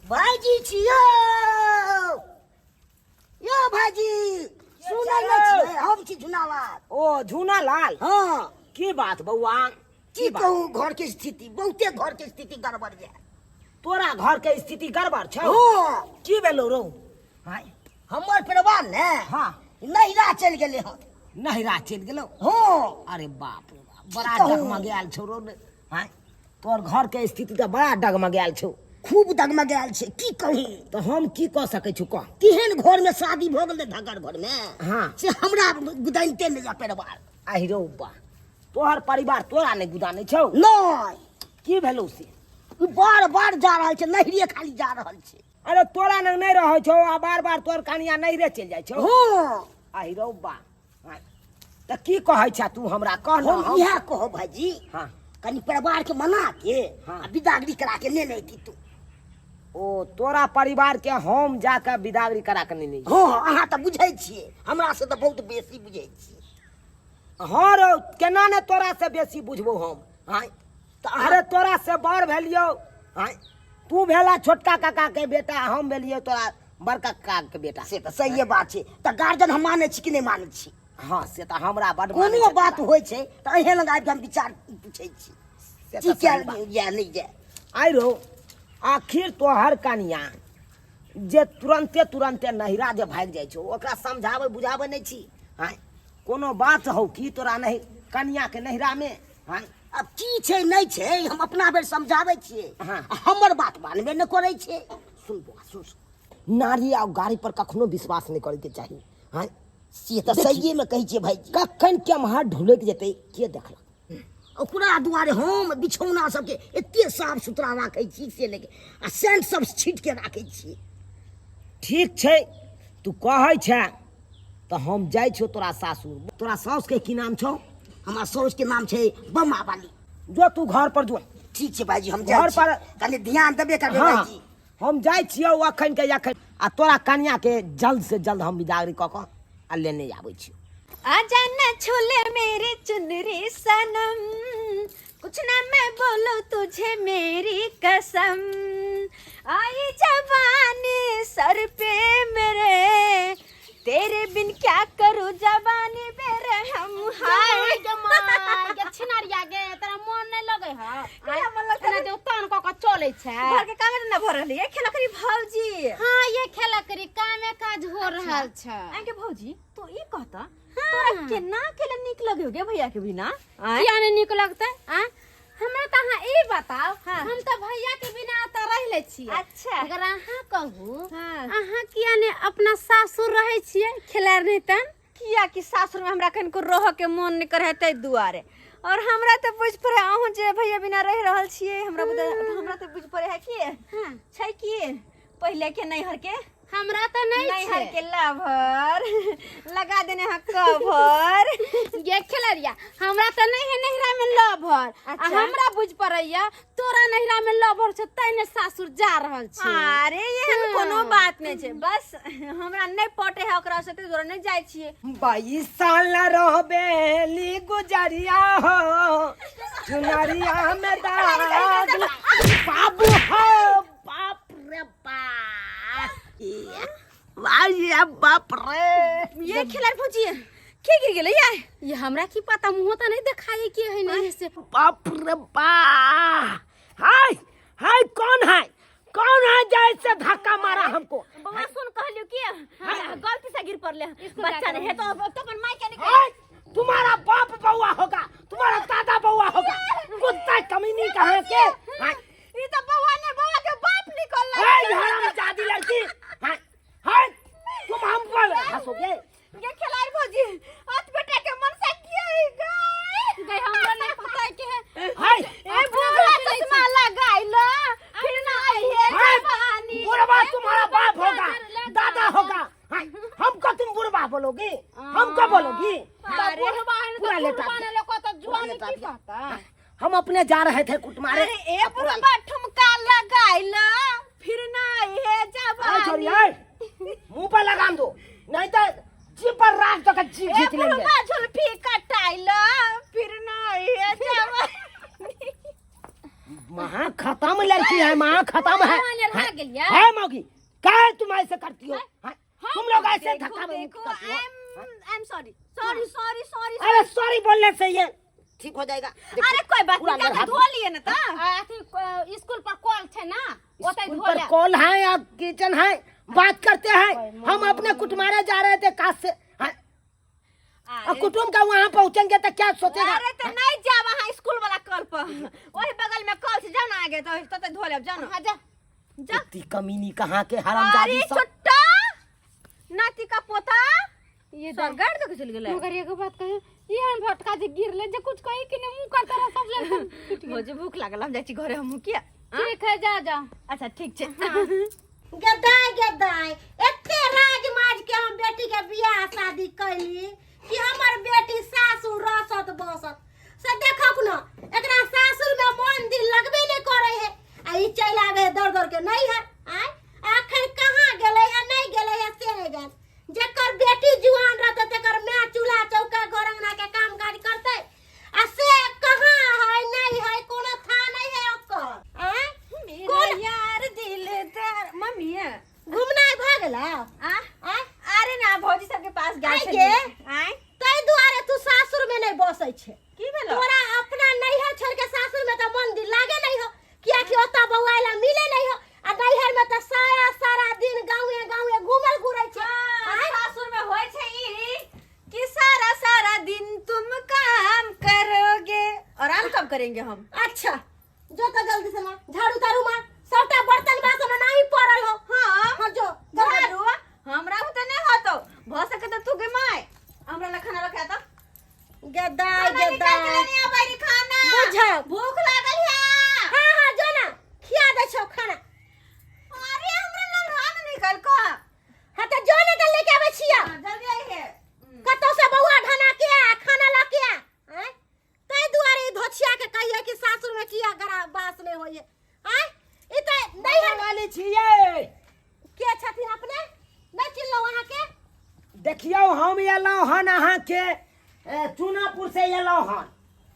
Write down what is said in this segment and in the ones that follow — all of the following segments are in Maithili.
भाईजी छियौ यौ भाईजी सुनै नहि छियै हम छी झुनालाल। ओ झुनालाल? हँ। की बात बौआ? की कहू, घर के स्थिति बहुते, घर के स्थिति गड़बड़ यऽ। तोरा घर के स्थिति गड़बड़ छौ? हँ। की भेलौ रौ? आँय, हमर परिवार ने हाँ नैहरा चलि गेलै हन। नैहरा चलि गेलौ? हँ। अरे बाप रे बाप, बड़ा कहू? डगमगायल छौ रौ। आँय, तोहर घर के स्थिति तऽ बड़ा डगमगायल छौ। खूब डगमगायल छै, की कहू। तऽ हम की कऽ सकै छी, कह। केहन घर में शादी भऽ गेलै, धगर घर में। हाँ। से हमरा गुदानिते नहि यऽ परिवार। आहि रौ बा, तोहर परिवार तोरा नहि गुदानै छौ? नहि। की भेलौ से? ई बार बार जा रहल छै नैहरे, खाली जा रहल छै। अरे तोरा लग नहि रहै छौ आ बार बार तोहर कनिया नैहरे चलि जाइ छौ? हँ। आहि रौ बा, आँय, तऽ की कहै छह तू हमरा, कह ने। हम इएह कहब भाईजी, हाँ, कनि परिवार के मना के हाँ। आ बिदागरी करा के लेने अयती तू। ओ तोरा परिवार के हम जाके बिदागरी करा के नेने? हँ, अहाँ तऽ बुझै छियै, हमरा से तऽ बहुत बेसी बुझै छियै। हँ रौ, केना ने तोरा से बेसी बुझबौ हम? आँय, तऽ अहाँ अरे तोरा से बड़ भेलियौ। आँय, तू भेला छोटका काका के बेटा, हम भेलियौ तोरा बड़का काका के बेटा। से तऽ सहिए बात छै। तऽ गार्जियन हम मानै छी कि नहि मानै छी? हँ, से तऽ हमरा बड मानै कोनो छथि। बात होइ छै तऽ अहें लग आबि कऽ हम विचार पूछै छी से की तऽ सही कयल बात। जाय नहि जाय। आइ रौ, आखिर तोहर कनिया जे तुरन्ते तुरन्ते नहिरा जे भागि जाइ छौ, ओकरा समझाबै बुझाबै नहि छी? आँय, कोनो बात हौ की तोरा नहि कनिया के नहिरा में? आँय, आब की छै नहि छै, हम अपना बेर समझाबै छियै। हाँ। आ हमर बात मानबे नहि करै छै। सुन बौआ, सुन सुन। नारी आ गाड़ी पर कखनो विश्वास नहि करैके चाही। आँय, से तऽ सहिए मे कहै छियै भाईजी। कखन केम्हर ढुलकि जेतै के देखलक। ओकरा दुआरे हम बिछौना सबके एते साफ सुथरा राखै छी से नहि, आ सेंट सब छीट के राखै छी। ठीक छै, तू कहै छै तऽ हम जाइ छियौ तोरा सासुर। तोरा साउसके की नाम छौ? हमरा साउस के नाम छै बमा वाली। जो तू घर पर जो। ठीक छै भाईजी, हम जाइ घर छी। पर कनि ध्यान देबे करबै। हाँ, भाईजी, हम जाइ छियौ अखन के अखन, आ तोरा कनिया के जल्द से जल्द हम बिदागरी कऽ कऽ आ लेने आबै छियौ। आजा न झूले मेरे चुनरी सनम, कुछ ना मैं बोलूं तुझे मेरी कसम, आई जवानी सर पे मेरे, तेरे बिन क्या करूं जवानी बेरहम। हाय छिनरिया गे, तोरा मन नहि लगै ह? किया मन लगतै? एना जे उतान कऽ कऽ चलै छै। घर के काम न भऽ रहल है, खेला करी भौजी। हाँ, ये खेला करी, कामे काज हो रहल छै। आंके भौजी, तू ई कहता, तोरा केना केला नीक लगे गे भैया के बिना? आँय? किया नहि नीक लगतै? आ हमरा तऽ अहाँ ई बताउ, हाँ। हम तऽ भैया के बिना ओतऽ रहि लै छियै। अच्छा। मगर अहाँ कहू, हाँ। अहाँ किया ने अपना सासुर रहै छियै खेलार नहि तन? किया कि सासुर में हमरा कनिको रह के मन नहीं करे ताहि दुआरे, और हमरा तऽ बुझ पड़े अहूँ जे भैया बिना रहि रहल छियै, हमरा हमरा तऽ बुझ पड़े है कि हाँ। छै कि पहिले के नैहर के। हमरा तऽ नहि नैहर छै। के लभर लगा देने है कवर। ये खेलरिया, हमरा तऽ नहीं है नैहरा में लभर। आ अच्छा। हमरा बुझ पड़ैया तोरा नैहरा में लभर छै तै ने सासुर जा रहल छी। अरे एहन हाँ। कोनो बात नहीं छै, बस हमरा नहीं पटे है ओकरा से, ताहि दुआरे नहीं जाइ छियै। 22 साल रहबेली गुजरिया हो, चुनरिया में दाग बाबू हो। बाप रे बाप, भाई बाप रे। ये खिलाड़ी भौजी के गिर गेलै ये? ये हमरा की पता, मुँह तऽ नहीं देखाई के है नहीं से। बाप रे बा, हाय हाय, कौन है, कौन है जैसे धक्का मारा हमको? बौआ सुन, कहलियो कि गलती से गिर पड़ले, बच्चा नहीं है तो अब तो अपन माई के निकल। हाय, तुम्हारा बाप बउआ होगा, तुम्हारा दादा बउआ होगा, कुत्ता कमीनी कहाँ के? हाय, ई तो बौआ ने बौआ के बाप निकल। हाय हरामजादी लड़की, हाय हाय, तुम हम पर हंसोगे? ये खिलाड़ी भौजी, अत बेटा के मन से किए गए गई, हमरा नहीं पता है के है। हाय, ए बुढ़ा चश्मा लगाइलो फिर ना आई है हाय, जवानी। बुढ़वा तुम्हारा बाप होगा, दादा होगा। हाय, हमको तुम बुढ़वा बोलोगी? हमको बोलोगी? अरे, बुढ़वा है ने पूरा तो लेटा बुढ़वा दिया। ने लोग तो जुआनी लेटा की दिया। पता। हम अपने जा रहे थे कुटमारे। अरे ए बुढ़वा ठुमका लगाइलो फिर ना आई है आय छोरी, जवानी। आय मुंह पर लगाम दो, नहीं तो जी पर राख दो का जी ए खींच लेंगे। बुढ़वा झुलफी कटाइलो फिर ना आई है जवानी। महा खत्म लड़की है माँ, खत्म है। रह गेलियै। है मौगी, काहे तुम ऐसे करती हो? हाँ? तुम लोग ऐसे देखो, धक्का में देखो, करती हो। I am sorry sorry sorry sorry. अरे सॉरी बोलने से ये ठीक हो जाएगा। देखो, अरे कोई बात पूरा नहीं, मेरा हाथ- धो लिए ना ता। अथी स्कूल पर कॉल छै ना, ओतै स्कूल धो पर ले। कॉल है या किचन है, बात करते हैं। हम अपने कुटुमारे जा रहे थे काश से, हाँ? और कुटुम का वहाँ पहुँचेंगे तो क्या सोचेगा? अरे तो नहीं जा वहाँ स्कूल वाला कल पर, वही बगल में कल से जाओ ना आगे तो तो धो ले, जाओ ना। हाँ, जा जा। इतनी कमीनी कहाँ के हरामजादी अरे सब। छोटा नाती का पोता ये सर गाड़ दे के चल गेलै। मगर एगो बात कही, ई हम भटका जे गिरले जे कुछ कही कि नहीं मुंह करता रह सब ले। मुझे भूख लागल, हम जाइ छी घरे, हम किया। ठीक है, जा जा। अच्छा ठीक छै। गदाय गदाय, एते राज माज के हम बेटी के बियाह शादी कैली कि हमर बेटी सासुर रसत बसत, से देखक न एकरा सासुर में मन दिल लगबे नहीं करे है, आ ई चलि आबे है दौड़ दौड़ के नहीं है। आय आखिर कहाँ गेलै है, नहीं गेलै है से नहीं जान। जेकर बेटी जुआन रहतै तेकर माय चूल्हा चौका घर अंगना के काम काज करतै, आ से कहाँ है नहीं है, कोनो था नहीं है ओकर। आय मेरा यार दिलदार मम्मी घुमनाइ भऽ गेलै? आ आय अरे ना भौजी सबके पास गेल आइ छलियै। गे। आय ताहि दुआरे तू सासुर में नहीं बसै छै। की भेलो? तोरा अपना नैहर छोड़ के सासुर में तऽ मन दिल लागे नहीं हो, कियाकि ओतऽ बौआइ ला मिले नहीं हो, आ नैहर में तऽ सारा सारा दिन गाँवे गाँवे घूमल घुरै छै। आय? सासुर में होय छै ई कि सारा सारा दिन तुम काम करोगे, आराम कब करेंगे हम? अच्छा जो तो जल्दी से मार झाड़ू तारू मार, सबटा बर्तन बासन नहीं पड़ल हो। हाँ हाँ जो झाड़ू हमरा बुते नहीं होतो, भ सके तो तू के my हमरा ला खाना रखा तो गदाय खाना निकाल के गदाय लेने आबै रे खाना। बुझाओ। भूख लागल है। हाँ हाँ जो ना खिया दै छौ खाना। अरे हमरा लंघा में निकल को। हाँ तो जो ना तो लेके आबै छिया। हाँ, जल्दी आई है। कतौ से बौआ ढना के आ खाना ला के आ। आँय ताहि दुआरे ई धोछिया के कहिए कि सासुर में किया गरा बास नहीं होइए। आँय ई तऽ नैहर वाली छियै। के छथिन अपने? नहीं चिन्हलहुँ अहाँके। देखियौ हम एलहुँ हन अहाँके चुनापुर से एलहुँ हन।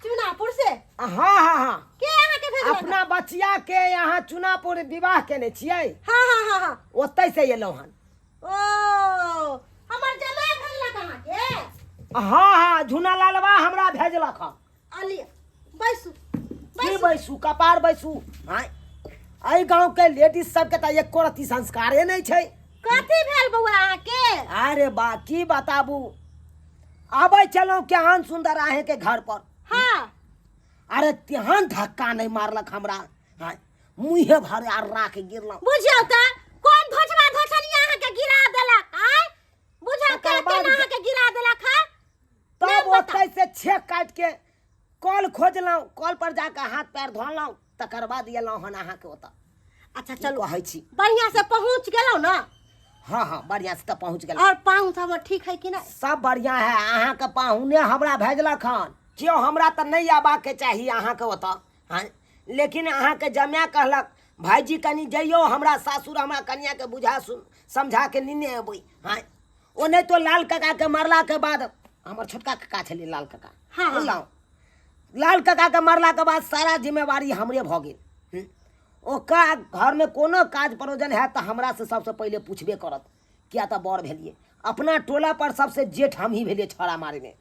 चुनापुर से? हाँ हाँ हाँ। के अहाँके भेजलक? अपना बचिया के यहाँ चुनापुर विवाह केने छियै। हाँ हाँ हाँ हाँ। ओतै से एलहुँ हन। ओ हमर जमाय भेजलक अहाँके? हाँ हाँ, झुना लालबा हमरा भेजलक हन। अलिया बैसू। की बैसू, कपार बैसू। आँय एहि गाँवके लेडीज सबके तऽ एको रत्ती संस्कारे नहि छै। कथी भेल बौआ अहाँके? अरे बा की बताबू, आबै छलहुँ केहन सुंदर अहेंके घर पर। हाँ। अरे तेहन धक्का नहि मारलक हमरा, हाँ मुँहे भर आर राख गिरलहुँ। बुझियौ तऽ कोन धोछवा धोछनिया अहाँके गिरा देलक? आँय बुझियौ तकर के बाद केना अहाँके गिरा देलक? हाँ तब नहि पता। ओतै से छेक काटि के कल खोजलहुँ, कल पर जाके हाथ पैर धोलहुँ, तकर बाद एलहुँ हन अहाँके ओतऽ। अच्छा चलू, कहै छी बढ़िया से पहुँच गेलहुँ ना? हाँ हाँ, बढ़िया से तऽ पहुँच गेलहुँ। और पाहुन सब ठीक है कि नहीं? सब बढ़िया है। अहाँके पाहुने हमरा भेजलक हन, केओ हमरा तऽ नहि अयबाक चाही अहाँके ओतऽ, हाँ लेकिन अहाँके जमाय कहलक भाइजी कनि जइयौ हमरा सासुर, हमरा कनियाके बुझा समझा के नेने अयबै। हाँ ओ नहि तो लाल काकाके मरलाके बाद, हमर छोटका काका छलै लाल काका, हाँ, हाँ। बुझलहुँ, लाल काकाके मरलाके बाद सारा जिम्मेवारी हमरे भऽ गेल। ओकरा घरमे कोनो काज परोजन हैत तऽ हमरासँ सबसँ पहिले पुछबे करत, किया तऽ बड़ भेलियै अपना टोला पर सबसँ जेठ हमही भेलियै छौड़ा मारैमे।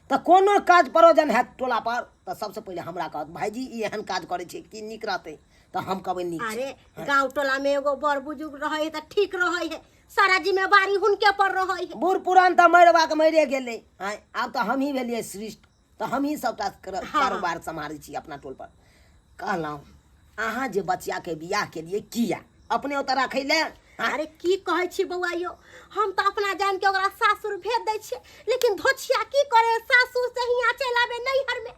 तऽ कोनो काज परोजन हैत टोला पर तऽ सबसँ पहिले हमरा कहत भाइजी ई एहन काज करै छै की नीक रहतै, तऽ हम कहबै नीक छै। अरे गाँव टोला में एगो बड़ बुजुर्ग रहे है तऽ ठीक रहे है, सारा जिम्मेवारी हुनके पर रहे है। बूढ़ पुरान तऽ मरबाक मरिए गेलै, आँय आब तऽ हमही भेलियै श्रेष्ठ, तऽ हमही सबटा कारोबार सम्हारै छी अपना टोल पर। कहलहुँ अहाँ जे बचियाके बियाह केलियै किया अपने ओतऽ राखै लए? अरे की कहै छी बौआ यौ, हम तऽ अपना जान के ओकरा सासुर भेज दै छियै, लेकिन धोछिया की करे सासुर से हियाँ चलि आबे नैहर में,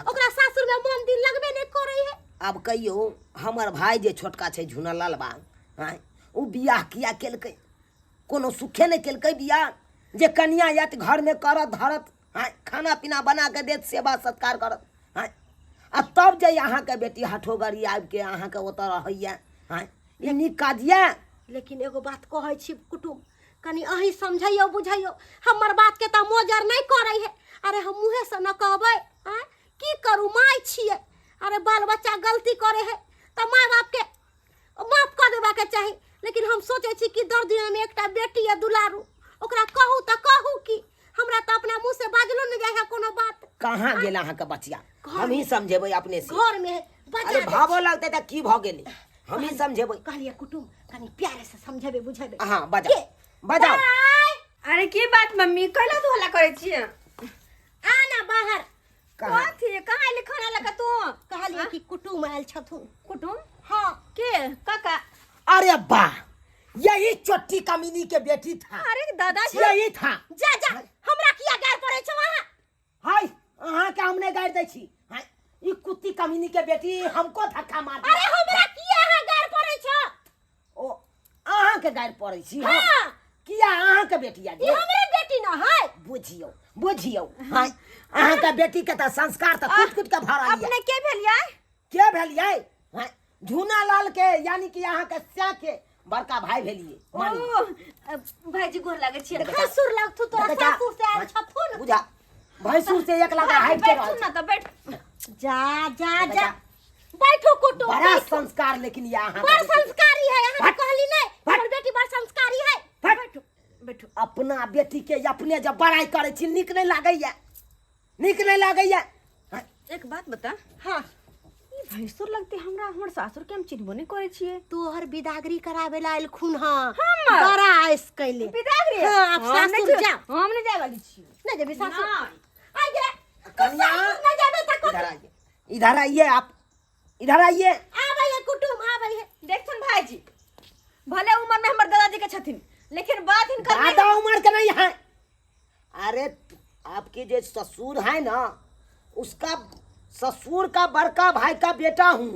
ओकरा सासुर में मन दिल लगबे नहीं करे है। आब कहियौ हमर भाई जे छोटका छै झुना लालबा, आँय ओ बियाह किया केलकै? कोनो सुखे नहि केलकै बियाह, जे कनिया आयत घरमे करत धरत, आँय खाना पीना बना कऽ देत, सेवा सत्कार करत, आँय आ तब जे अहाँके बेटी हठोगरी आबिके अहाँके ओतऽ रहैया, आँय ई नीक काज यऽ? लेकिन एगो बात कहै छी कुटुम, कनि अहीं समझैयौ बुझैयौ, हमर बातके तऽ मोजर नहि करै है। अरे हम मुँहेसँ न कहबै, आँय की करू, माय छियै। अरे बाल बच्चा गलती करे है तऽ माय बाप के माफ कऽ देबाके चाही लेकिन हम सोचै छी कि दर दुनियामे एकटा बेटी यऽ दुलारू ओकरा कहू तऽ कहू की हमरा तऽ अपना मुँह से बाजलो नहि जाइ है कोनो बात कहाँ गेल अहाँके बचिया हम ही समझेबै अपने से घर में बजा अरे दै भावो लगतै तऽ की भऽ गेलै हम ही समझेबै कहलियै कुटुम कनि प्यारे से समझेबै बुझेबै हाँ बजाओ बजाओ दाय, अरे की बात मम्मी कैला तू हल्ला करै छियै आ ना बाहर कहाँ कथी कहाँ एली खाना लऽ कऽ तू कहलियै कि कुटुम आयल छथुन कुटुम हाँ के काका अरे वाह यही चोटी कमीनी के बेटी था अरे दादाजी यही था जा जा हमरा किया गार पड़ै छौ अहाँ हाय अहाँ के हम नहीं गारि दै छी हाय ई कुत्ती कमीनी के बेटी हमको धक्का मार दिया। अरे हमरा किया अहाँ गार पड़ै छौ ओ अहाँ के गारि पड़ै छी हम हाँ। किया अहाँ के बेटी आ ई हमरे बेटी न है बुझियौ बुझियौ हाय अहाँ के बेटी के तऽ संस्कार तऽ कुट कुट के भरल यऽ अपने के भेलियै के भेलियै हाय झूना लाल के यानी कि अहाँ के स्या के बड़का भाई भेलियै मानियौ ओ भाईजी गोर लागै छियै देखै भैंसुर लगथु तोरा देखै सासुर से आयल छथुन बुझा भैंसुर से एक लगा हाइट के बैठू रहल ना तऽ बैठ जा जा देखै जा बैठू कुटुम बड़ा बैठू। संस्कार लेकिन ये अहाँ बड़ संस्कारी है अहाँ हट। कहली नहीं हट। हमर बेटी बड़ संस्कारी है बैठू बैठू अपना बेटी के अपने जब बड़ाई करै छी नीक नहीं लागैया नीक नहीं लागैया हाँ, एक बात बता हाँ ई भैंसुर लगते हमरा हमर सासुर के हम चिन्हबो नहीं करै छियै तोहर बिदागरी करावे ला आयल खून हाँ हमर? बड़ा ऐस कैले बिदागरी हाँ आप हम नहीं सासुर छियै। जा हम नहीं जाय वाली छियै नहीं जेबी सासुर नहीं। आ गे तू कनिया। सासुर नहीं जाबे त इधर आइए इधर आइए आप इधर आइए आबै है कुटुम आबै है देखथुन भाईजी भले उम्र में हमर दादाजी के छथिन लेकिन बात हिनकर नहीं- दादा उम्र के नहीं है अरे आपके जो ससुर है ना उसका ससुर का बड़का भाई का बेटा हूँ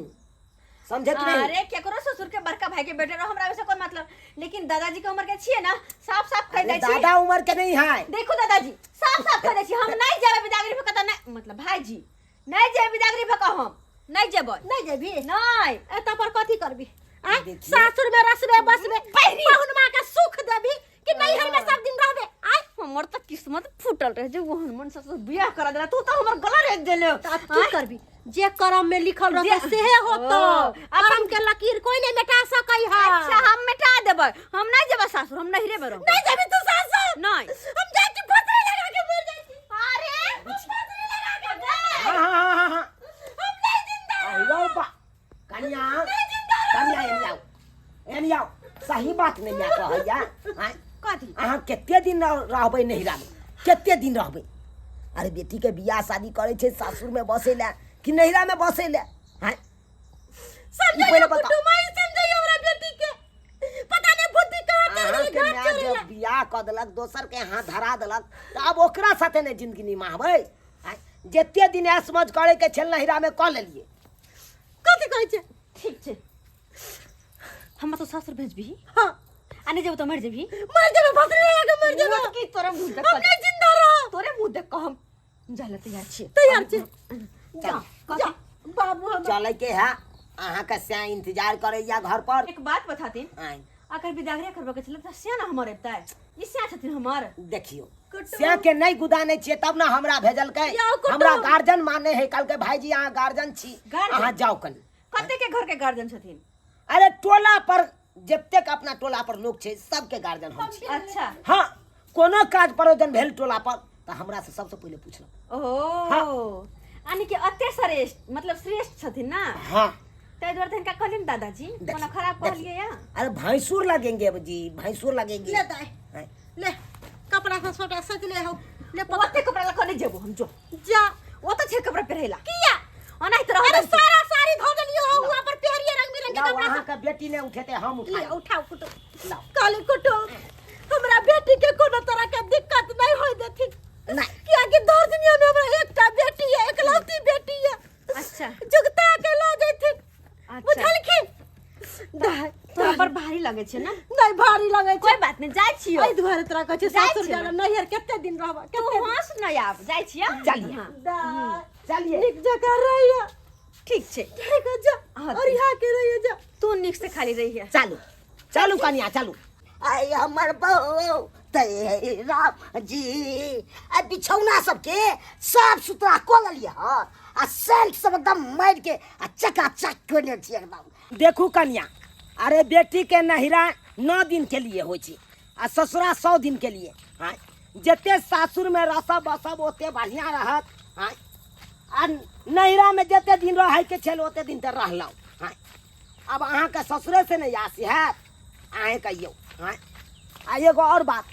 समझे कि नहीं अरे केकरो ससुर के बड़का भाई के बेटे रहो हमरा वैसे कोई मतलब लेकिन दादाजी के उम्र के छियै ना साफ साफ कह अरे दै छी दादा उम्र के नहीं है देखो दादाजी साफ साफ कह दै छी हम नहीं जेबै बिदागरी पे कतऽ नहीं मतलब भाईजी नहीं जेबै बिदागरी पे कह हम नहीं जेबै नहीं जेबी नहीं एतऽ पर कथी करबी आँय देखिए। सासुर में रसबे बसबे पहिरी। पहुनमा के सुख देबी कि नैहर में सब दिन रहबे आँय हमर तऽ किस्मत फूटल रहे जे ओहन मन से बियाह करा देला तू तऽ हमर गला रेत देले तऽ आब की करबी जे करम में लिखल रहतै जे- सेहे होतो ओ, करम के लकीर कोई नहीं मिटा सकै है अच्छा हम मिटा देबै हम नहीं जेबै सासुर हम नहिरे में रहबै नहीं जेबी तू सासुर नहीं हम जाइ छी फसरी लगा के मर जाइ छी अरे फसरी लगा के मर जाइ हाँ हाँ हाँ हाँ हाँ हम नहीं जिंदा अयो बा कनिया कनिया एनी आओ एनी आओ सही बात नहीं मैं कहैया आँय? कथी अहाँ कते दिन रहबै नैहरामे कते दिन रहबै अरे बेटी के बियाह शादी करै छै सासुर में बसै लए कि नैहरा में बसै लए आँय? ई समझाइयो पहिले बताओ। कुटुम आई समझाइयो हमरा बेटी के पता नहीं बुद्धि कहाँ चल अहाँके गेलै घर माय चोरी जब बियाह कऽ देलक दोसर के हाथ धरा देलक तऽ आब ओकरा साथे नहि जिंदगी निमाहबै आँय? जते दिन ऐश मौज करे के छल नैहरा में कऽ लेलियै कथी कहै छै ठीक छै हमरा तो सासुर भेजबही हाँ आ नहीं जेबो तो मर जेबही मर जेबै फसरी लगा के मर जेबै की तोरे मुंह देख हम नहीं जिंदा रह तोरे मुंह देख के हम जाय ला तैयार छियै तैयार छी जा जा बाबू हम चलै के है अहाँके से इंतजार करैया घर पर एक बात बताथिन आँय अगर बिदागरी करबा के छलै तऽ से ना हमर एतै ई से छथिन हमर देखियो से के नहीं गुदाने छियै तब ना हमरा भेजलकै यौ कुटुम। हमरा गार्जियन माने है कहलकै भाईजी अहाँ गार्जियन छी गार्जियन? अहाँ जाउ कनी कते के घर के गार्जियन छथिन अरे टोला पर जतेक अपना टोला पर लोग छै सबके गार्जियन हम छी अच्छा हाँ कोनो काज प्रयोजन भेल टोला पर तऽ हमरा से सबसे पहिले पुछलक ओहो यानी कि अते श्रेष्ठ मतलब श्रेष्ठ छथिन ना हाँ ताहि दुआरे तऽ हिनका कहलियनि दादाजी देखियौ, कोनो खराब देखियौ। कहलियै या अरे भैंसुर लगेंगे अब जी भैंसुर लगेंगे ले दाई हैं? ले कपड़ा सब सबटा सच ले हो ले पकड़ ओते कपड़ा लऽ कऽ नहि जेबो हम जो जा ओतऽ छै कपड़ा पहिरैला किया ओनाहिते रहऽ अरे दही। सारा साड़ी धो देलियो हो वहां पर पहिरिए रंग बिरंग के लाओ कपड़ा अहाँ के बेटी ने उठेते हम सब। ले उठा उठाओ कुटो लाओ। काले कुटो हमरा बेटी के कोनो तरह के दिक्कत नहीं होय देथिन नहीं। किया कि दर दुनिया में हमरा एकटा बेटी है एकलौती बेटी है अच्छा। जुगता के लो जैथिन अच्छा। बुझलखिन दाय तोरा पर भारी लगै छै ने नहीं भारी लगै छै कोई बात नहीं जाइ छियो एहि दुआरे तोरा कहै छियै जाइ सासुर छियै जाला नैहर कते दिन रहब तू कते दिन हंस नहि आब जाइ छियो चलिए। हाँ, दाय चलिए नीक जकाँ रहिए ठीक छै ठीक है जा हाँ, और यहाँ के रहिए जा तू नीक से खाली रहिए चालू चालू कनिया चालू आइ हमर बहू ते राम जी आ बिछौना सबके साफ सुथरा कऽ लेलियै हँ। आ सेंट सब एकदम मारि के आ चकाचक केने छी एकदम। देखू कनिया, अरे बेटी के नहिरा 9 दिन के लिए होइ छै आ ससुरा 100 दिन के लिए। हाँ, जते सासुर में रसब बसब ओते बढ़िया रहत। हाँ, आ नहिरा में जते दिन रहै के छल ओते दिन तऽ रहलहुँ। हाँ, अब अहाँके ससुरे से नहि आस हैत, अहेँ कहियौ। हाँ, आ एगो और बात,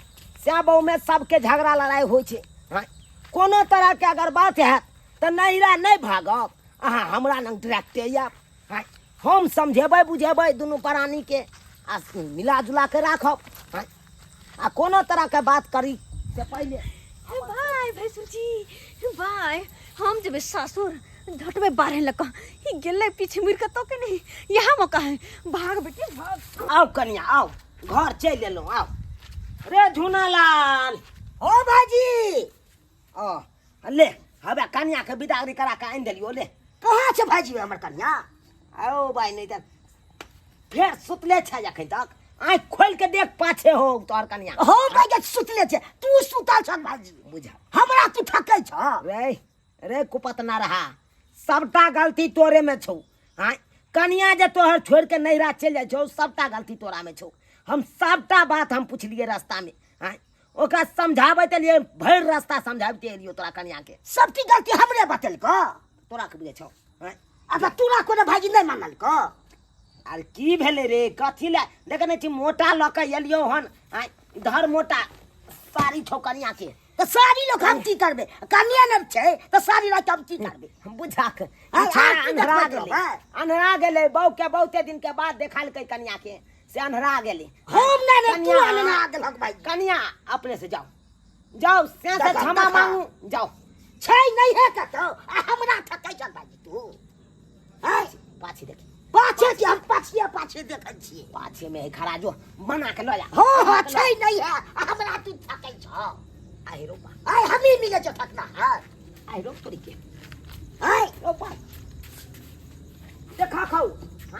सएह बहुमे सबके झगड़ा लड़ाइ होइ छै। हाँ, कोनो तरहके अगर बात हैत तऽ नहिरा नहि भागब, अहाँ हमरा लग डायरेक्टे आयब। हाँ, हम समझेबै बुझेबै दुनू प्राणीके आ मिला जुला के राखब। हाँ, आ कोनो तरहके बात करी से पहिले। भाय भैंसुर जी भाय, हम जेबै सासुर झटबै बारह लग ई गेलै पीछे मुड़ के तो के नहीं, यहाँ मौका है, भाग बेटी भाग। आओ कनिया आओ, घर चलि एलहुँ। आओ रे झुनालाल। हो भाईजी। ओ ले हबे कनिया के विदागरी करा के आनि देलियो। ले कहाँ छै भाईजी हमर कनिया? आओ भाई, नहीं तऽ फेर सुतले छै अखन तक, आँखि खोलि के देख पाछे हो तोहर कनिया। हो भाई के सुतले छै, तू सुतल छ भाईजी। बुझा हमरा तू ठकै छ। रे रे कुपत ना रहा, सबटा गलती तोरे में छौ। हाँ, कनिया जे तोहर छोड़ के नैहरा चलि जाइ छौ, सबटा गलती तोरा में छौ। हम सबटा बात हम पुछलियै रास्ता में। हाँ, ओकरा समझाबैत एलियै, भरि रास्ता समझाबिते एलियौ तोरा कनिया के। सबटी गलती हमरे बतेलकौ? तोरा के बुझै छौ? हाँ? अच्छा तोरा कोनो भाईजी नहि मानलकौ? आर की भेलै रे, कथी लए देखै नहि छी मोटा लऽ के एलियौ हन? आँय, इधर मोटा साड़ी छौ कनिया के। तऽ साड़ी लोक हम की करबै, कनिया नहि छै तऽ साड़ी लऽ के हम की करबै? बुझाक आँय, छा आर की अन्हरा देखबै गेलै, रहबै? अन्हरा गेलै। बहू के बहुते दिन के बाद देखालकै कनिया के, से अन्हरा गेलै। हम नहि रे, तू कनिया, अन्हरा गेलहक भाई। कनिया अपने से जाओ जाओ, से से देखा, क्षमा देखा। मांगू जाओ। छै नहीं है कतौ आ हमरा ठकै छ भाई तू। आँय? पाछे देखी। पाछे की हम पाछिए पाछे देखै छियै। पाछे में है खड़ा, जो मना के लऽ जा। हाँ, हाँ, छै नहीं है आ हमरा तू ठकै छ। आहि रोपा। आइ हमी मिले छ ठकना है। आहि रोप तोरी के। आइ रोपा। देखा खाऊ।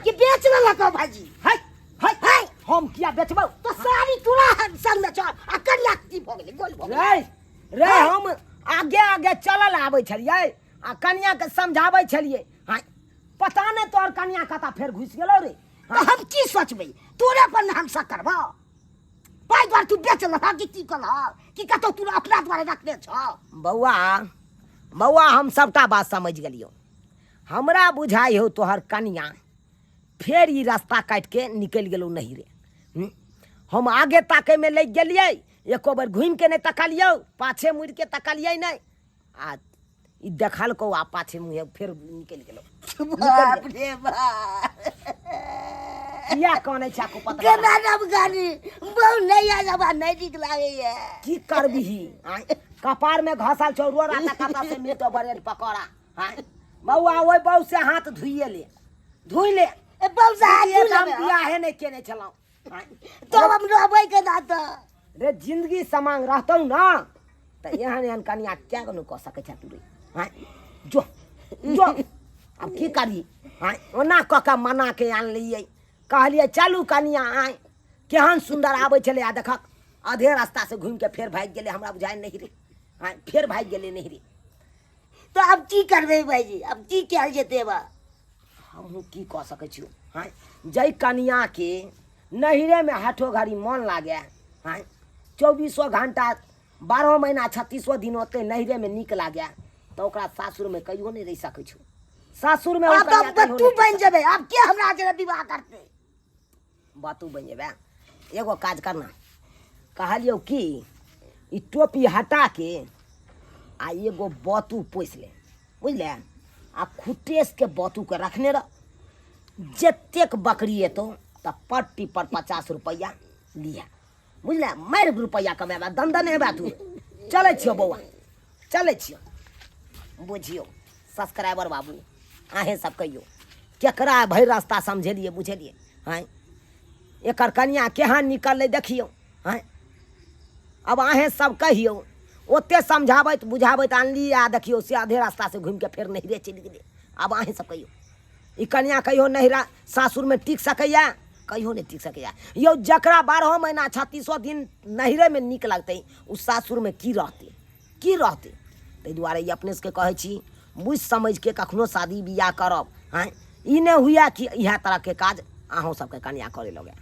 कि बेच लेलक हौ भाईजी? है, है, है। हम किया बेचबौ? तो साड़ी तोरा हम संग में छ आ कनिया की भऽ गेलै, गोल भऽ गेलै। रे, रे, हम आगे आगे चलल आबै छलियै आ कनिया के समझाबै छलियै। हाँ, पता नहि तोहर कनिया कतऽ फेर घुसि गेलौ रे। तऽ हम की सोचबै, तोरे पर ने हम शक करबौ। पाइ दुआरे तू बेच लेलह कि की करलह, कि कतौ तू अपना दुआरे रखने छ? बौआ, बौआ, हम सबटा बात समझि गेलियौ। हमरा बुझाइ हौ तोहर कनिया फेर ई रास्ता काटि के निकलि गेलौ नहीं रे। हम आगे ताकैमे लागि गेलियै, एको बेर घुमिके नहि तकलियौ, पाछे मुड़िके तकलियै नहि, आ ई देखलकौ आ पाछे मुँहे फेर निकलि गेलौ। बाप रे बाप, किया कानै छै को पता केना नब गानी बहु नहीं आ जाबा, नहीं ठीक लागैया। की करबिही? आँय, कपार में घसल छौ रोड़ा त कतऽ से मिलतौ ब्रेड पकौड़ा? आँय बौआ, ओहि बहू से हाथ धोइए ले, धोइ ले। ए बहू से हाथ जिंदगी धोइ हम लेबै। बियाहे नहि केने छलहुँ। आँय, तब हम रहबै केना तऽ? रे जिंदगी समांग रहतौ न तऽ एहन एहन कनिया क्या नहि कऽ सकै छै तू रे। आँय जो जो, आब की करी? आँय ओना कऽ कऽ मना के आनलियै, कहलियै चलू कनिया। आँय केहन सुन्दर आबै छलै, आ देखक आधे रास्ता से घुमि के फेर भागि गेलै। हमरा बुझाइ नहि रे। आँय फेर भागि गेलै नहीं रे। तऽ आब की करबै भाईजी, आब की कयल जेतै? बा हमहूँ की कऽ सकै छियौ? आँय जाहि कनियाके नैहरेमे हाथो घड़ी मन लागै, आँय चौबीसो घंटा 12 महीना 36 दिन ओते नैहरेमे नीक लागै, तऽ ओकरा सासुरमे कहियो नहि रहि सकै छौ। सासुरमे ओ आब कनिया तऽ कहियो तू नहि बनि जेबै, आब के हमरा जेना विवाह करतै? बातू बनि जेबै। एगो काज करना, कहलियौ कि ई टोपी हटा के आ एगो बतू पोसि ले, बुझले? आ खुटेसके बतूके रखने रह, जतेक बकरी एतौ तऽ पट्टी पर 50 रुपैआ लिहे, बुझले? मारि रुपैआ कमेबा, दंदन हेबा तू। चलै छियौ बौआ, चलै छियौ। बुझियौ सब्सक्राइबर बाबू, अहेँ सब कहियौ केकरा भरि रास्ता समझेलियै बुझेलियै? आँय एकर कनिया केहन निकललै देखियौ। आँय अब अहेँ सब कहियौ, ओते समझाबैत बुझाबैत आनलियै आ देखियौ से आधे रास्ता से घुमिके फेर नैहरे चलि गेलै। आब अहेँ सब कहियौ, ई कनिया कहियो नैहरा सासुरमे टिक सकैया? कहियो नहि टिक सकैया। यौ जकरा 12 महीना 36 दिन नैहरेमे नीक लगतै, ओ सासुरमे की रहतै, की रहतै? ताहि दुआरे ई अपने सबके कहै छी, बुझि समझिके कखनो शादी बियाह करब। आँय, ई नहि हुए कि इएह तरहके काज अहूँ सबके कनिया करे लगे।